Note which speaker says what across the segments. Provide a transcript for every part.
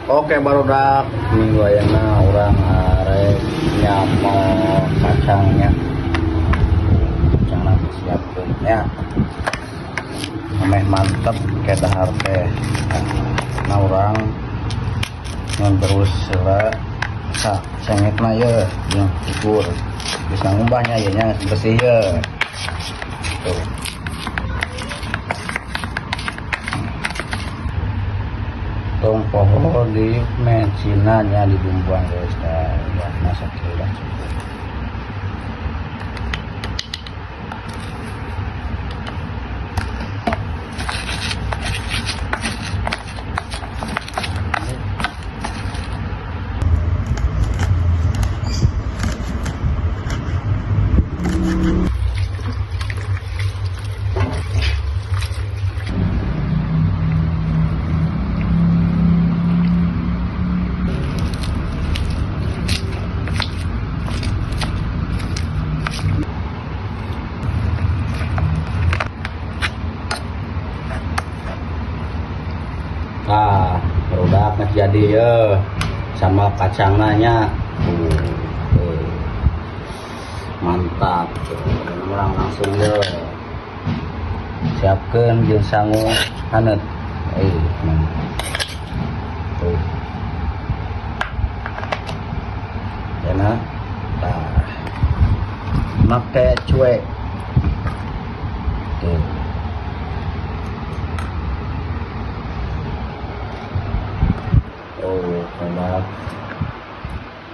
Speaker 1: Oke barudak, minggu ayeuna urang arek nyamel kacangnya. Kacangna disiapkeun nya. Ameh mantep ke dahar teh. Nah urang ngan terus heula sa cengekna ye jeung ukur. Geus ngumbahnya ye nya bersih ye. Tuh. Tong poho di mecinanya di bumbuan guys, nah, ya masak sudah cukup. Nah, produk geus jadi ye sama kacangnya. Tuh. Mantap tuh. Urang langsung ye. Siapkeun jeung sangu haneut. Tuh. Enak. Tah. Make cuek. Tuh. Oh, enak.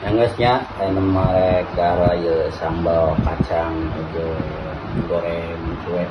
Speaker 1: Enggeusnya aya marek dara ye sambal kacang jeung goreng cuek.